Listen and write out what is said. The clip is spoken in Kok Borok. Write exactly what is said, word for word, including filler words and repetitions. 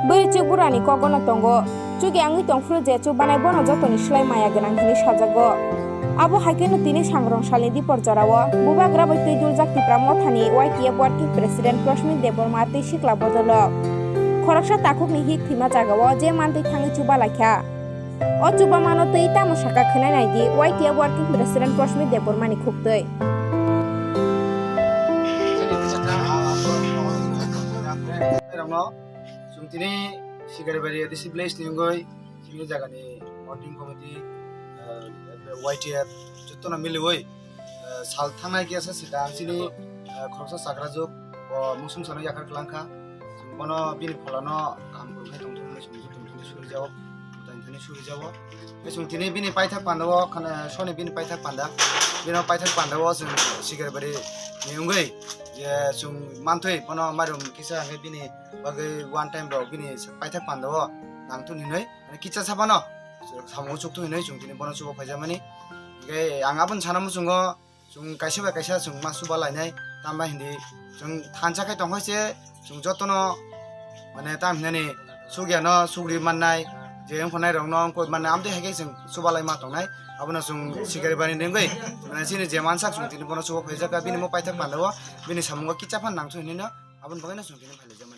Bwrwi chuk burani kogono tongo. Chugi wngwi tongphuru je chubanai bono jotoni slai maya gwnang hinwi sajago. Abo hai kheno tini sangrong salni dipor jorao bubagra bai twi duljak Tipra Mothani Y T F Working President Proshmit Debbarma tei sikla bodolok. Khoroksa takhukni hik thwima jagao je mantwi thangwi chuba laikha. O chubamano twi tamo saka khwnai naidi Y T F Working President Proshmit Debbarmani khuktwi. Chwng tini Sikaribari A D C village ni wngwi chini jagani working committee, eh, Y T F jotono miliwi, eh, sal thangnai kisa sida chini, eh, khoroksa chakrajwk bo musung sano yakar kwlangkha. Chwng bono bini pholano kaham kwrwngkhe tongthoknai chwng jotono thani surijago, tani thani surijago. Chwng tini bini paithak pandao khana soni bini paithak panda, bino paithak pandao chwng Sikaribari ni wngwi je chwng mantwi bono mairum kisa hwnkhe bini bagwi one time rok bini paithak pandao nangthun hinwi, mane, kicha sabano samung chukthun hinwi chwng tini bono chuba phaijakmani. Hingkhe ang aboni sana muchungo chwng kaisa bai kaisa chwng ma chuba lainai, tamo hindi chwng thansa khe tongkha se chwng jotono, mane, tam hinani sugyano sugri mannai, je wngkha nai rokno wngkha mannai, amtwi hai khe chwng chuba lai ma tongnai. Abono chwng Sikaribari ni wngwi, mane, chini je mansak chwng tini bono chuba phaijakha, bini mo paithak pandao, bini samungo kicha phan nangthun hinwi no, aboni bagwi no chwng tini phailaijak.